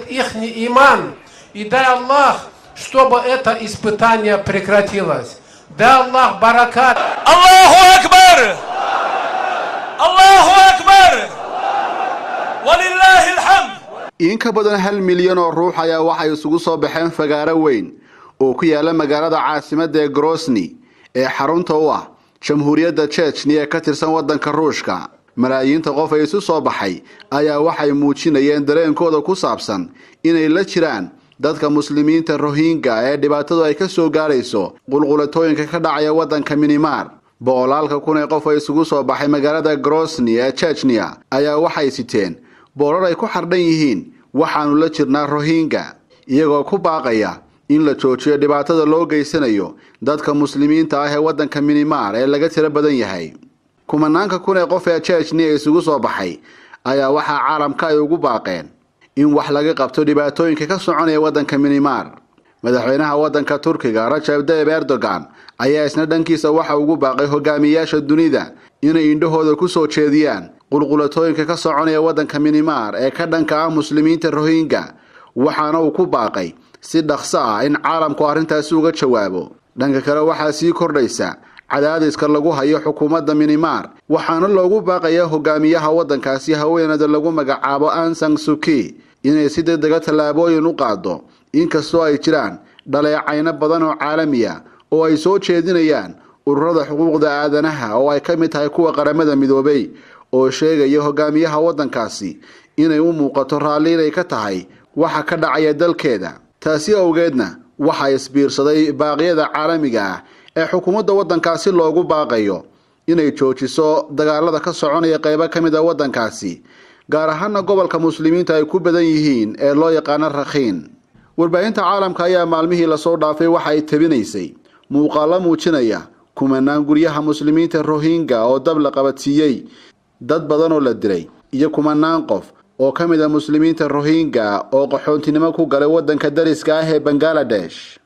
их иман. И дай Аллах, чтобы это испытание прекратилось. Дай Аллах баракат. Аллаху Акбар! Аллаху Акбар! Walillaahi alxamd! In ka badan 1 milyan oo ruux ayaa waxay isugu soo baxeen fagaaro weyn oo ku yaala magaalada caasimadda ee Grosny ee xarunta u ah Jamhuuriyadda Jechniya ee ka tirsan waddanka Ruushka. Malaayiinta qof ee isu soo baxay ayaa waxay muujinayeen dareenkooda ku saabsan inay la jiraan dadka Muslimiinta Rohingya ee dhibaatadu ay ka soo gaarayso qulqulatooyinka ka dhacaya waddanka Myanmar. Boqolaalka kun ee qof ee isugu soo baxay magaalada Grosny ee Chechnya ayaa waxay siteen boorar ay ku xardhan yihiin "Waxaanu la jirnaa Rohingya", iyagoo ku baaqaya in la joojiyo dhibaatada loo geysanayo dadka Muslimiinta ah ee waddanka Myanmar ee laga tiro badan yahay. Kumanaanka kun ee qof ee Chechnya isugu soo baxay ayaa waxaa caalamka ay ugu baaqeen in wax laga qabto dhibaatooyinka ka soconaya waddanka Myanmar. Madaxweynaha waddanka Turkiga, Rajab Tayyip Erdogan, ayaa isna dhankiisa waxa ugu baaqay hogaamiyaasha dunida inay indhahooda ku soo jeediyaan qulqulatooyinka ka soconaya waddanka Myanmar ee ka dhanka ah Muslimiinta Rohingya, waxaana uu ku baaqay si dhaqso ah in caalamku arrintaasi uga jawaabo. Dhanka kale, waxaa sii kordhaysa cadaadiska lagu hayo xukuumadda Myanmar, waxaana loogu baaqayaa hogaamiyaha waddankaasi, haweeneyda lagu magacaabo Aung San Suu Kyi, inay si degdega tallaabooyin u qaado, inkastoo ay jiraan dhaleecayno badan oo caalamiya oo ay soo jeedinayaan ururada xuquuqda aadanaha oo ay ka mid tahay kuwa Qaramada Midoobay, oo sheegaya hogaamiyaha waddankaasi inay u muuqato raalli inay ka tahay waxa ka dhacaya dalkeeda. Taasi awgeedna waxaa isbiirsaday baaqyada caalamiga ah ee xukuumadda waddankaasi loogu baaqayo inay joojiso dagaalada ka soconaya qeybo ka mid ah waddankaasi, gaar ahaana gobolka Muslimiinta ay ku badan yihiin ee loo yaqaano Rakhiin. Warbaahinta caalamka ayaa maalmihii lasoo dhaafay waxa ay tabinaysay muuqaalo muujinaya kumanaan guryaha Muslimiinta Rohingya oo dab la qabadsiiyey, dad badan oo la dilay iyo kumanaan qof oo ka mid ah Muslimiinta Rohingya oo qaxoontinimo ku galay waddanka dariska ah ee Bangaladesh.